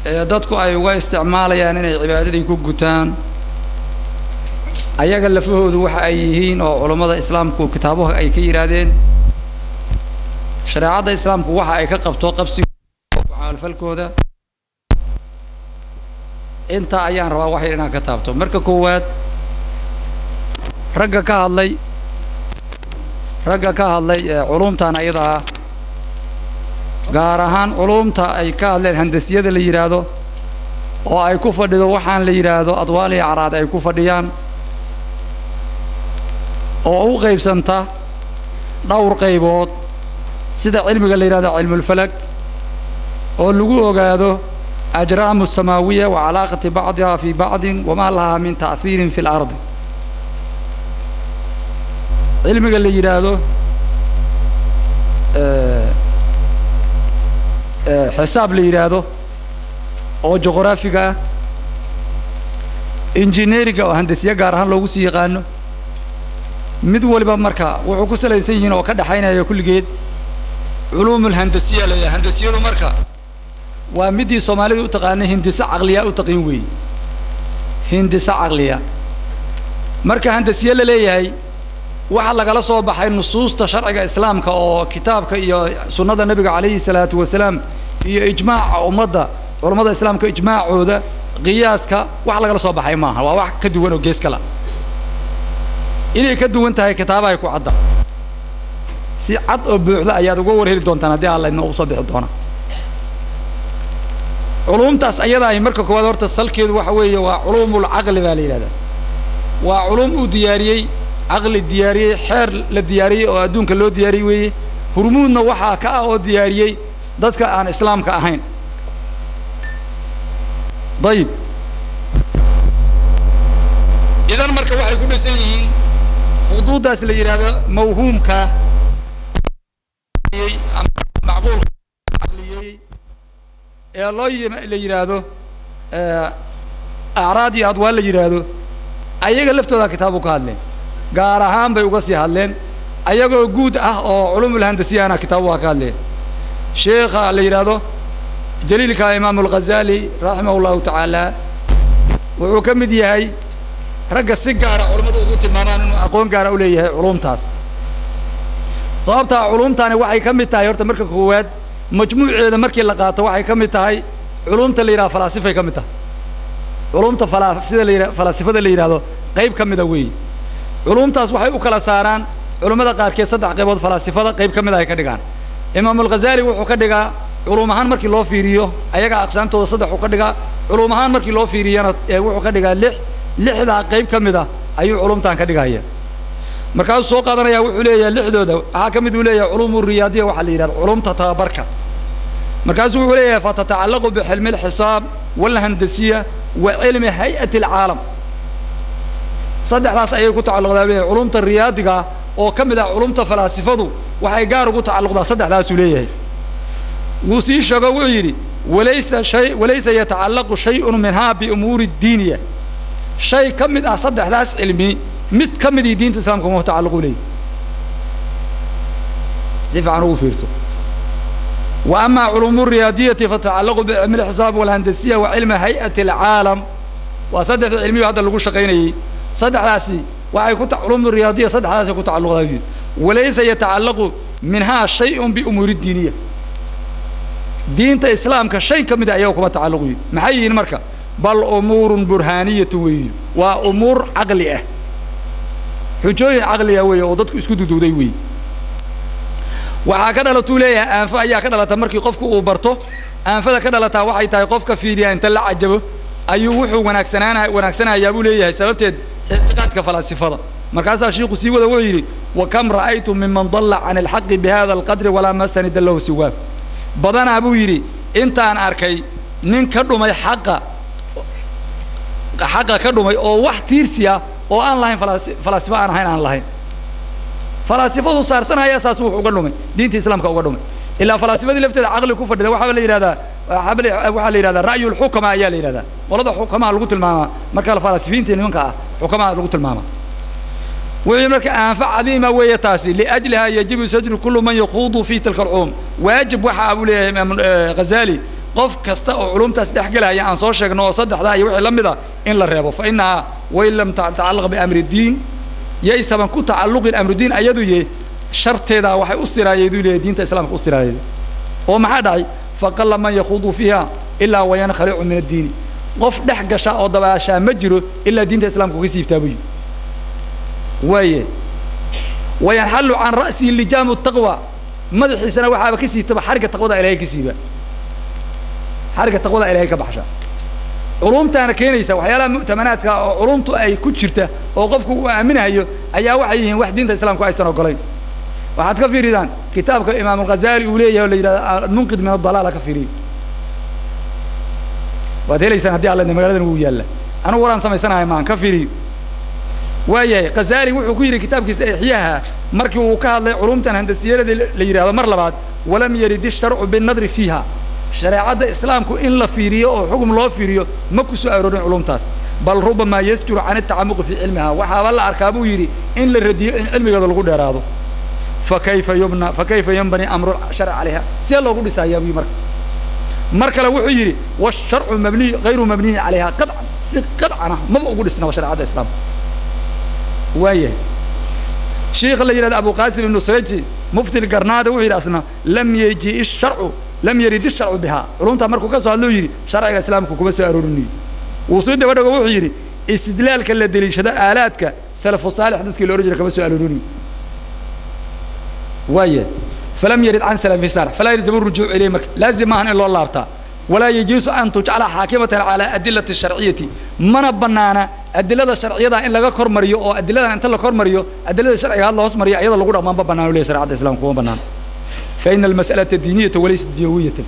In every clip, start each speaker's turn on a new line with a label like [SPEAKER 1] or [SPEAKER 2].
[SPEAKER 1] Ee dadku ay uga isticmaalayaan inay cibaadadii ku gutaan, ayaga lafahoodu waxa ay yihiin oo culummada islaamku kitaabaha ay ka yidhaahdeen, shareecadda islaamku waxa ay ka qabto qabsiga camalfalkooda. Intaa ayaan rabaa wax yar inaan ka taabto. Marka koowaad, ragga ka hadlay ee culuumtan ayada ah, gaar ahaan culuumta ay ka hadleen handasiyada la yidhaahdo oo ay ku fadhido waxaan la yidhaahdo adwaal iyo acraad ay ku fadhiyaan, oo u qaybsanta dhowr qaybood, sida cilmiga la yidhahdo cilmulfalag oo lagu ogaado ajraamu samaawiya wa calaaqati bacdiha fi bacdin wamaa lahaa min ta'hiirin fi lardi, cilmiga la yidhaahdo xisaab la yidhaahdo oo juqraafiga ah, injineeriga oo handasiye gaar ahaan loogu sii yaqaano. Mid waliba marka wuxuu ku salaysan yihiin oo ka dhexaynaya kulligeed culuumulhandasiya la yidhaha. Handasiyadu marka waa middii soomaalidu u taqaanay hindise caqliya u taqiin weeye, hindise caqliya. Marka handasiye la leeyahay, waxaa lagala soo baxay nusuusta sharciga islaamka oo kitaabka iyo sunnada nebiga calayhi salaatu wasalaam iyo ijmaaca ummadda, culammada islaamka ijmaacooda, qiyaaska, wax lagala soo baxay maaha. Waa wax ka duwan oo gees kala inay ka duwan tahay kitaabahay ku cadda. Si cad oo buuxda ayaad uga war heli doontaan haddii Alla idna usoo bixi doona. Culuumtaas ayada ahi, marka koowaad horta salkeedu waxa weeye waa culuumul caqli baa la yidhahdaa. Waa culuum uu diyaariyey caqli, diyaariyey xeer la diyaariyey oo adduunka loo diyaariyey weeye. Hurmuudna waxaa ka ah oo diyaariyey dadka aan islaamka ahayn. Dayib, idan marka waxay ku dhisan yihiin xuduuddaas la yidhaahdo mawhuumka macquulka caqliyey ee loo la yidhaahdo acraad iyo adwaal la yidhaahdo. Ayaga laftooda kitaabu ka hadleen, gaar ahaan bay uga sii hadleen. Ayagoo guud ah oo culuumulhandasiyana kitaabu waa ka hadleen. Sheekha la yidhaahdo jaliilka Imaam Alghazali raximah llahu tacaala wuxuu ka mid yahay ragga si gaara culammadu ugu tilmaamaan inuu aqoon gaara u leeyahay culuumtaas. Sababtaa culuumtaani waxay ka mid tahay horta marka koowaad, majmuuceeda markii la qaato, waxay ka mid tahay culuumta la yidhahdo falaasifay ka mid tahay. Culuumta sida la yidha falaasifada la yidhahdo qayb ka mida weeye. Culuumtaas waxay u kala saaraan culummada qaarkeed saddex qaybood. Falaasifada qayb ka mid ay ka dhigaan. Imaam Alghazali wuxuu ka dhigaa culuum ahaan markii loo fiiriyo ayaga aqsaamtooda saddex uu ka dhigaa, culuum ahaan markii loo fiiriyana wuxuu ka dhigaa lix. Lixdaa qayb ka mid ah ayuu culuumtan ka dhigaya. Markaasuu soo qaadanaya, wuxuu leeyahay lixdooda waxaa ka mid uu leeyahay culuum riyaadiya, waxaa la yidhahda culuumta tababarka. Markaasuu wuxuu leeyahay fatatacallaqu bixilmi alxisaab walhandasiya wa cilmi hay-ati alcaalam. Saddexdaas ayay ku tacalluqdaa leeyahay. Culuumta riyaadiga oo ka mid ah culuumta falaasifadu waxay gaar ugu tacalluqdaa saddexdaasuu leeyahay. Wuu sii sheego, wuxuu yidhi walaysa shay walaysa yatacallaqu shayun minhaa biumuuri diiniya. Shay ka mid ah saddexdaas cilmi mid ka midii diinta islaamka kuma tacalluqu leeyahy. Si fiican ugu fiirso. Wa ama culuumu riyaadiyati fatacallaqu bicilmi alxisaab walhandasiya wa cilmi hay-ati alcaalam. Waa saddexda cilmiyo hadda lagu shaqaynayey. Saddexdaasi waxay ku culuum riyaadiya saddexdaasi ku tacalluqdaa buu yidhi. Walaysa yatacallaqu minhaa shayun biumuuri diiniya. Diinta islaamka shay ka mid a ayaga kuma tacalluq yidhi. Maxay yihiin marka? Bal umuurun burhaaniyatu weeyi, waa umuur caqli ah, xujooyin caqli ah weeye oo dadku isku duduuday weeye. Waxaa ka dhalatuu leeyahay aanfo ayaa ka dhalata markii qofku uu barto. Aanfada ka dhalataa waxay tahay qofka fiiriyaa inta la cajabo ayuu wuxuu wanaagsanaana wanaagsanayaa buu leeyahay sababteed ictiqaadka falaasifada. Markaasaa shiiku sii wada, wuxuu yidhi wa kam ra'aytu miman dalla can alxaqi bihada alqadri walaa mastanida lahu siwaah. Badanaa buu yidhi intaan arkay nin ka dhumay xaqa, xaqa ka dhumay oo wax tiirsi ah oo aan lahayn falaasifo aan ahayn, aan lahayn falaasifadu saarsanaya, saas wuxuu uga dhumay diinta islaamka uga dhumay. Ilaa falaasifadii lafteeda caqli ku fadhida waxaa la yidhahdaa, waxaa la yidhahdaa ra'yu lxukama ayaa la yidhahdaa. Qolada xukamaa lagu tilmaamaa marka falaasifiinta nimanka ah xukamaa lagu tilmaamaa. Wuxuu marka aanfa cadiima weeye taasi, liajliha yajibu sajru kullu man yaquudu fi tilka alculuum. Waajib waxa buu leeyahay Imaam Ghazali Qof kasta oo culumtaas dhex gelaya aan soo sheegno oo saddexdaa iyo wixii la mid a in la reebo. Fa innahaa wain lam tatacallaq biamri diin, yaysaban ku tacalluqin amrudiin, ayadu ye sharteedaa waxay u siraayeeduu leeyahay diinta islaamka u siraayeed. Oo maxaa dhacay? Faqalla man yakhuudu fiiha ilaa wayankhalicu min addiini. Qof dhex gasha oo dabaashaa ma jiro ilaa diinta islaamka uga siibtaa buu yidhi. Waaye wayanxallu can ra'sihi lijaamu taqwa, madaxiisana waxaaba ka siibtaba xarigga taqwada Ilaahay ka siiba, xarigga taqwada Ilaahay ka baxsha. Culumtaana keenaysa waxyaalaha mu'tamanaadka oo culumtu ay ku jirta oo qofku uu aaminayo ayaa waxay yihiin wax diinta islaamku aysan ogolayn. Waxaad ka fiiridaan kitaabka Imaam Alghazali uu leeyahay oo la yidhahdo Almunqid min adalaala, ka fiiriyo, waad helaysaan haddii Alla magaaladan wuu yaalla. Anigu waraan samaysanahay maan, ka fiiriyo. Waayahay, Ghazaali wuxuu ku yidhi kitaabkiisa Exyaha markii uu ka hadlay culumtan handasiyada la yidhahdo mar labaad: walam yarid isharcu binnadri fiiha. Shareecadda islaamku in la fiiriyo oo xugum loo fiiriyo ma ku soo aroorin culumtaas. Bal rubamaa yasjuru can atacamuqi fii cilmiha, waxaaba la arkaa buu yidhi in la radiyo in cilmigeeda lagu dheeraado. Fakayfa yubna, fakayfa yanbani amru sharci calayha? See loogu dhisayaa buu. Marka mar kale wuxuu yidhi: washarcu mabniy hayru mabniyin calayha qadcan, si qadcan ah maba ugu dhisnaba shareecadda islaamka. Waayahay, shiikha la yidhahda Abu Qaasim Ibnu Suraji, mufti Garnaada, wuxuu yidhi asna: lam yaji isharcu, lam yarid isharcu bihaa. Culumta markuu ka soo hadluu yidhi sharciga islaamku kuma soo aroorinayo. Wuu sii daba dhago, wuxuu yidhi istidlaalka la deliishado aalaadka salafu saalix dadkii la ohan jiray kama soo aroorinayo. Waaya, falam yarid can salafi saalix falaa yalzamu rujuuc ilayh. Marka laazim maahan in loo laabtaa. Walaa yajuusu an tujcala xaakimatan cala adilati sharciyati, mana banaana adilada sharciyada in laga kormariyo oo adiladan inta la kormariyo adilada sharciga had la hoos mariyo, iyada lagu dhaqmaan ma banaan leeyahay, shareecada islaamka kuma banaan. Fa ina almas'alata diiniyata walaysat dunyawiyatan.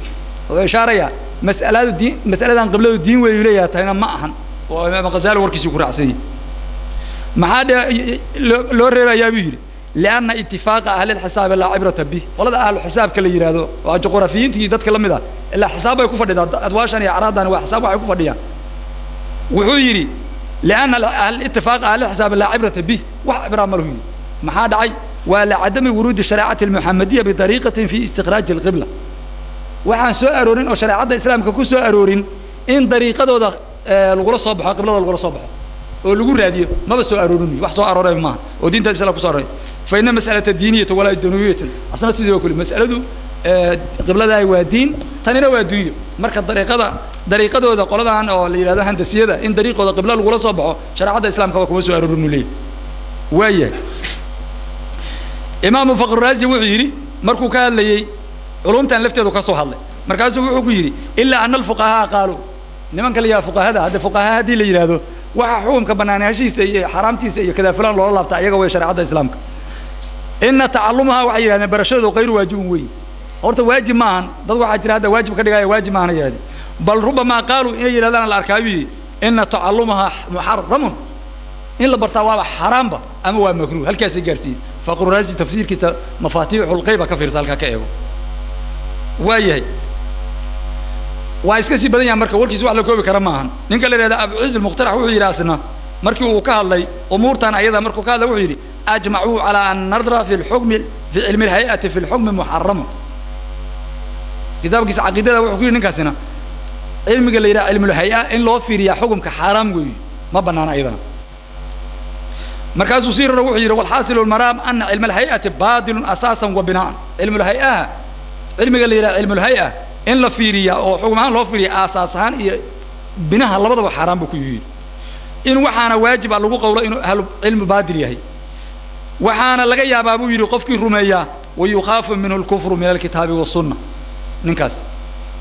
[SPEAKER 1] Wuxuu ishaarayaa mas'aladu diin, mas'aladan qibladu diin weeyu leeyahay, tahayna ma ahan, oo Imaam Ghazaali warkiisii ku raacsan yahay. Maxaa loo reebayaa buu yidhi? Lianna itifaaqa ahli lxisaabi laa cibrata bih. Qolada ahlu xisaabka la yidhaahdo waa juqraafiyiintii dadka la mid ah, ilaa xisaab bay ku fadhidaa adwaashan iyo acraaddan, waa xisaab waxay ku fadhiyaan. Wuxuu yidhi lianna itifaaq ahli xisaabi laa cibrata bih, wax cibraa ma lahu yidhi. Maxaa dhacay? Waa licadami wuruudi shareecati almuxamadiya bidariiqatin fi istikraaji alqibla. Waxaan soo aroorin oo shareecadda islaamka ku soo aroorin in dariiqadooda lagula soo baxo qiblada, lagula soo baxo oo lagu raadiyo, maba soo aroorin, wax soo arooray maaha oo diinta islaamka ku soo arooray. Fa ina mas'alata diiniyata walaa duniyatan. Asna sidoo kale mas'aladu qibladaay waa diin, tanina waa dunyo. Marka dariiqada, dariiqadooda qoladan oo la yidhahdo handasiyada, in dariiqooda qibla lagula soo baxo shareecadda islaamka waa kuma soo aroorin uu leeyahy. Waayahay, Imaamu Faqruraazi wuxuu yidhi markuu ka hadlayey culumtan lafteedu ka soo hadlay, markaasuu wuxuu ku yidhi: ilaa ana alfuqahaa qaaluu, nimanka la yidhaha fuqahada. Hadda fuqaha haddii la yidhaahdo, waxa xukumka banaanaanshihiisa iyo xaaraamtiisa iyo kadaa fulaan loola laabta ayaga way shareecadda islaamka. Ina tacalumaha, waxay yidhahdeen, barashadoodu kayru waajibin weeye. Horta waajib maahan. Dad waxaa jira hadda waajib ka dhigaya, waajib maahan yidhahdeen. Bal rubamaa qaaluu, inay yidhahdaan la arkaa buu yidhi, ina tacalumaha muxaramun, in la bartaa waaba xaaraamba ama waa makruuh. Halkaasay gaarsiiyey Faqruraasi tafsiirkiisa Mafaatiixulqayba, ka fiirsa halkaa ka eego. Waayahay, waa iska sii badan yahay marka warkiisa, wax la koobi kara maahan. Ninka la yidhahda Abuciz Almuqtarax wuxuu yidhi asna markii uu ka hadlay umuurtan ayada, markuu ka hadlay wuxuu yidhi: ajmacuu calaa an nadra fi lxukmi fi cilmi alhay-ati fi lxukmi muxaramun. Kitaabkiisa caqiidada wuxuu ku yidhi ninkaasina cilmiga la yidhaha cilmulhay-a in loo fiiriyaa xukumka xaaraam weeyi, ma banaana ayadana. Markaasuu sii raro, wuxuu yidhi: walxaasilu lmaraam ana cilma alhay-ati baatilun asaasan wa binaan. Cilmulhay-aha, cilmiga la yidhaha cilmulhay-a, in la fiiriyaa oo xugum ahaan loo fiiriya aasaas ahaan iyo binaha labadaba xaaraan buu ku yidhi. In waxaana waajib a lagu qowlo inuu ahlu cilmi baatil yahay, waxaana laga yaabaa buu yidhi qofkii rumeeyaa wa yukhaafu minhu alkufru min alkitaabi wasunna. Ninkaas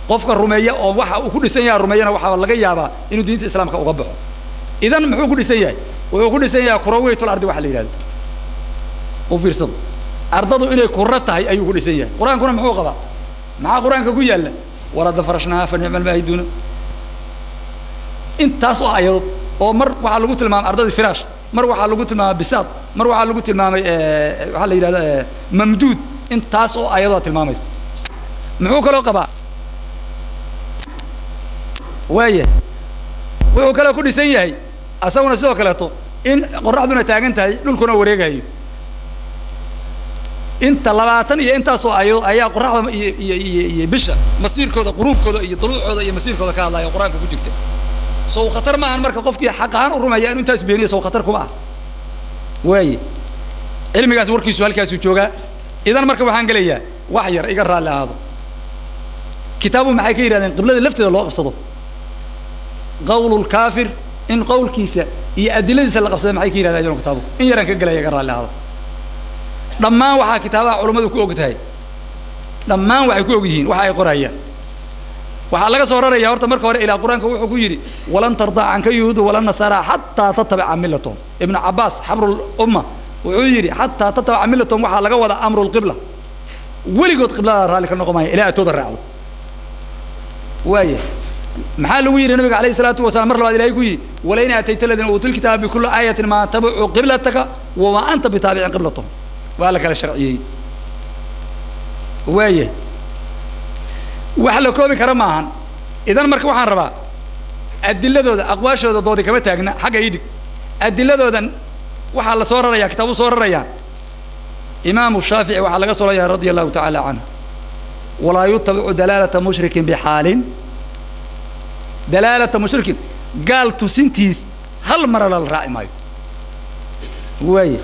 [SPEAKER 1] qofka rumeeya oo waxa uu ku dhisan yahay rumeeyana, waxaa laga yaabaa inuu diinta islaamka uga baxo. Idan muxuu ku dhisan yahay? Wuxuu ku dhisan yahay kuraweytul ardi waxa la yidhahdo. U fiirsado, ardadu inay kuro tahay ayuu ku dhisan yahay. Qur-aankuna muxuu qabaa? Maxaa qur-aanka ku yaalla? Warada farashnaaha fa nicma almaahiduuna. Intaas oo ayadood oo mar waxaa lagu tilmaamay ardadii firaash, mar waxaa lagu tilmaamay bisaad, mar waxaa lagu tilmaamay waxaa la yidhahda mamduud. Intaas oo ayadood tilmaamaysa muxuu kaloo qabaa? Waaya, wuxuu kaloo ku dhisan yahay asaguna sidoo kaleeto in qoraxduna taagan tahay, dhulkuna wareegayo. Inta 20 iyo intaasoo aayadood ayaa qoraxda iyo bisha masiirkooda, quruubkooda iyo duluucooda iyo masiirkooda ka hadlaya qur-aanka ku jirta. Sow khatar ma ahan marka qofkii xaq ahaan u rumeeya inuu intaas beeniyo? Sow khatar kuma ah? Waaye, cilmigaas warkiisu halkaasuu joogaa. Idan marka waxaan gelayaa wax yar, iga raalli ahaado. Kitaabu maxay ka yidhahdeen qiblada lafteeda loo qabsado? Qawlulkaafir in qowlkiisa iyo adiladiisa la qabsada maxay ka yidhahdeen ayaduna kitaabu? In yaraan ka gelaya, iga raalli ahaado. Dhammaan waxaa kitaabaha culummadu ku og tahay, dhammaan waxay ku og yihiin waxa ay qorayaan, waxaa laga soo raraya horta marka hore ilaa qur-aanka wuxuu ku yidhi: walan tardaa canka yuhuudu wala nasaara xataa tatabica millatahum. Ibnu Cabbaas, xabrul umma, wuxuu yidhi: xataa tatabica millatahum waxaa laga wadaa amru lqibla. Weligood qiblada raalli ka noqon maaya ilaa atooda raacdo. Waaya, maxaa lagu yidhi nabiga calayhi salaatu wasalaam? Mar labaad Ilahay ku yidhi: walain aatayta aladiina uutuu lkitaaba bikulli aayatin maa tabacuu qiblataka wamaa anta bitaabicin qiblatahum. Waa la kala sharciyey. Waaya, wax la koobi kara maahan. Idan marka waxaan rabaa adiladooda, aqwaashooda doodi kama taagna, xagga ii dhig. Adiladoodan waxaa la soo rarayaa, kitaabu soo rarayaa. Imaamu Shaafici waxaa laga soo raraya, radia allahu tacaala canhu: walaa yutabicu dalaalata mushrikin bixaalin. Dalaalata mushrikin, gaal tusintiis hal mara lala raaci maayo. Waaya,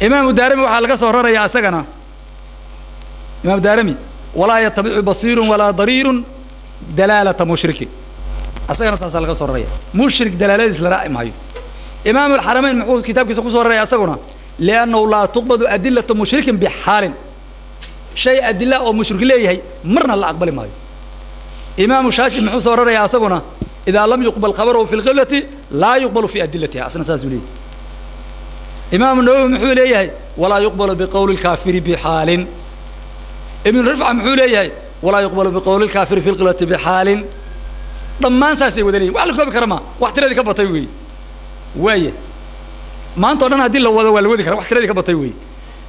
[SPEAKER 1] Imaamu Daarimi waxaa laga soo rarayaa isagana, Imaam Daarimi: walaa yatabicu basiirun walaa dariirun dalaalata mushrikin. Asagana saasaa laga soo raraya, mushrik dalaaladiis la raaci maayo. Imaam Alxaramayn muxuu kitaabkiisa ku soo raraya isaguna? Liannahu laa tuqbadu adilatu mushrikin bixaalin. Shay adila oo mushrik leeyahay marna la aqbali maayo. Imaamu Shaashi muxuu soo rarayaa asaguna? Idaa lam yuqbal khabaruhu fi lqiblati laa yuqbalu fi adilatiha, asna saasuu leeyahay. Imaamu Nawowi muxuu leeyahay? Walaa yuqbalu biqowli lkaafiri bixaalin. Ibnu Rifca muxuu leeyahay? Walaa yuqbalu biqowli lkaafiri fi lqiblati bixaalin. Dhammaan saasay wada leeyihin. Wax la koobi kara ma, wax tiradii ka batay weeye. Waaya, maanta o dhan haddii la wado waa la wadi kara, wax tiradii ka batay weeye.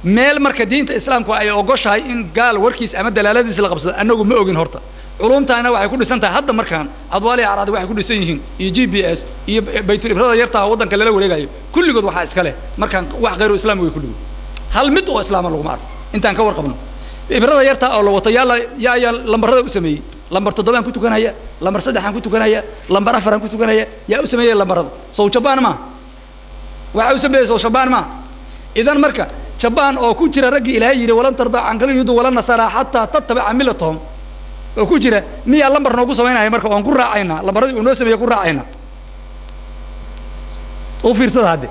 [SPEAKER 1] Meel marka diinta islaamku ay ogoshahay in gaal warkiis ama dalaaladiis la qabsado annagu ma ogin. Horta culumtaana waxay ku dhisan tahay hadda markaan adwaalihi acraadi waxay ku dhisan yihiin iyo GPS iyo baytul ibrada yartaha waddanka lala wareegayo, kulligood waxaa iska leh markaan wax khayru islaami wey kulligood. Hal mid oo islaama laguma arko intaan ka warqabno. Ibrada yartaa oo la wato yaa la yaa lambarada u sameeyey? Lambar 7-aan ku tukanaya, lambar 3-aan ku tukanaya, lambar 4-aan ku tukanaya, yaa u sameeyey lambarada? Sow Jabaan maaha? Waxa u sameeyey sow Jabaan maaha? Idan marka Jabaan oo ku jira raggii Ilaahay yidhi walan tardaa cankal yuhuudu wala nasara xataa tattabica millatahum oo ku jira, miyaa lambar noogu samaynaya marka oon ku raacaynaa? Lambaradii uu noo sameeyey ku raacayna? U fiirsada hadde,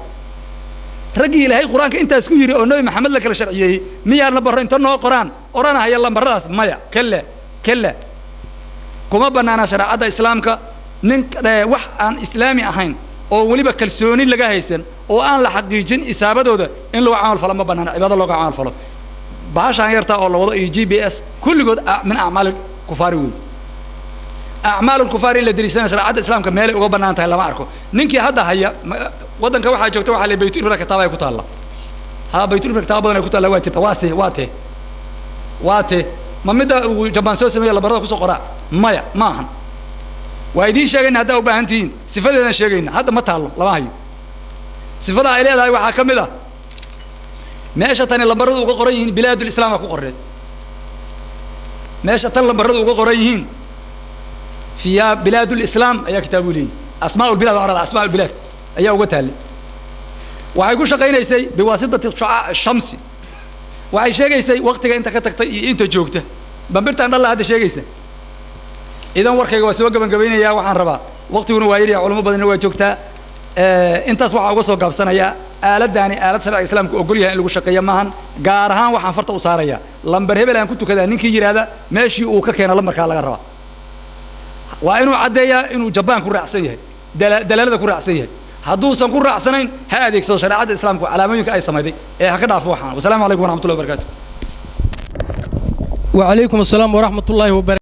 [SPEAKER 1] raggii Ilaahay qur-aanka intaas ku yidhi oo Nebi Maxamed la kala sharciyeeyey, miyaa lambaro inta noo qoraan odhanahaya lambaradaas? Maya, kalla kalla, kuma bannaana shareecadda islaamka. Nin wax aan islaami ahayn oo weliba kalsooni laga haysan oo aan la xaqiijin isaabadooda in lagu camal falo ma bannaana, cibaado looga camal falo. Bahashaan yartaa oo la wado iyo GPS kulligood min acmaali kufaari wey. Acmaal lkufaar in la deliishana shareecadda islaamka meelay uga bannaan tahay lama arko. Ninkii hadda haya waddanka waxaa joogta waxaa la baytul ibra kitaab ay ku taalla. Ha, baytul ibra kitaab badan ay ku taalla waa jirta. Waa te, waa te, waa te. Ma midda uu Jabaan soo sameeya lambarada kusoo qoraa? Maya, ma ahan. Waa idiin sheegayna haddaa u baahan tihiin, sifadeedan sheegayna. Hadda ma taallo, lama hayo. Sifada ay leedahay waxaa ka mid ah meesha tani lambaradu uga qoran yihiin bilaadul islaama ku qorreed. Meesha tan lambaradu uga qoran yihiin fiyaa bilaadul islaam ayaa kitaabu leeyahy. Asmaa lbilaad oran, asmaa lbilaad ayaa uga taallay. Waxay ku shaqaynaysay biwaasitati shucaa shamsi. Waxay sheegaysay waqtiga inta ka tagtay iyo inta joogta. Bambirtaan dhalla hadda sheegaysa. Idan warkayga waa soo gabagabaynayaa. Waxaan rabaa, waqtiguna waa yaryahay, culamo badanna waa joogtaa, intaas waxaa uga soo gaabsanayaa: aaladdaani aalad sharciga islaamku ogol yahay in lagu shaqeeya maahan. Gaar ahaan waxaan farta u saarayaa lambar hebel aan ku tukadaa ninkii yidhaahda, meeshii uu ka keena lambarkaa laga rabaa. Waa inuu caddeeyaa inuu Jabaan ku raacsan yahay, dalaalada ku raacsan yahay. Hadduusan ku raacsanayn, ha adeegsado shareecadda islaamku calaamooyinka ay samayday ee ha ka dhaafo waxaan. Wasalaamu calaykum waraxmatullahi wabarakatu.
[SPEAKER 2] وعليكم السلام ورحمة الله وبركاته.